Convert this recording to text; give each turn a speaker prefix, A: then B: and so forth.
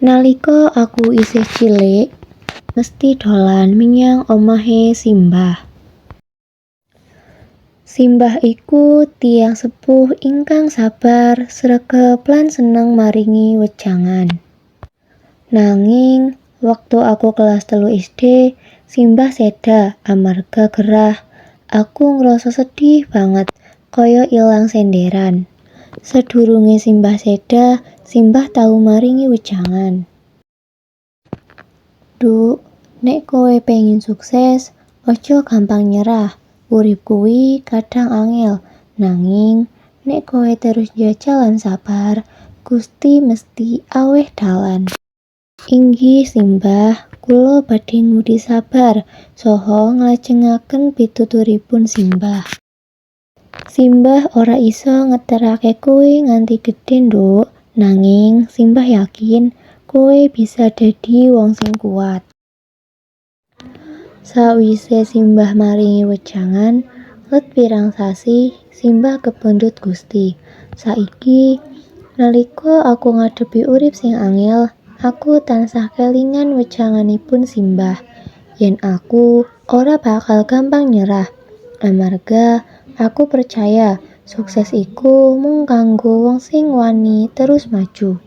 A: Nalika aku isih cilik, mesti dolan menyang omahe simbah. Simbah iku tiyang sepuh ingkang sabar, sregep lan seneng maringi wejangan. Nanging, wektu aku kelas 3 SD, simbah seda amarga gerah. Aku ngrasa sedih banget, kaya ilang senderan. Sadurunge simbah seda, simbah tau maringi wejangan. "Nduk, nek kowe pengin sukses, aja gampang nyerah. Urip kuwi kadang angel, nanging nek kowe terus njajal lan sabar, Gusti mesti aweh dalan." "Inggih, Simbah, kula badhe ngudi sabar saha nglajengaken pituturipun simbah." "Simbah ora iso ngeterake kowe nganti gedhe, Nduk, nanging simbah yakin kowe bisa dadi wong sing kuat." Sawise simbah maringi wejangan, let pirang sasi simbah kepundhut Gusti. Saiki, nalika aku ngadepi urip sing angel, aku tansah kelingan wejanganipun simbah. Yen aku ora bakal gampang nyerah, amarga aku percaya sukses iku mung kanggo wong sing wani terus maju.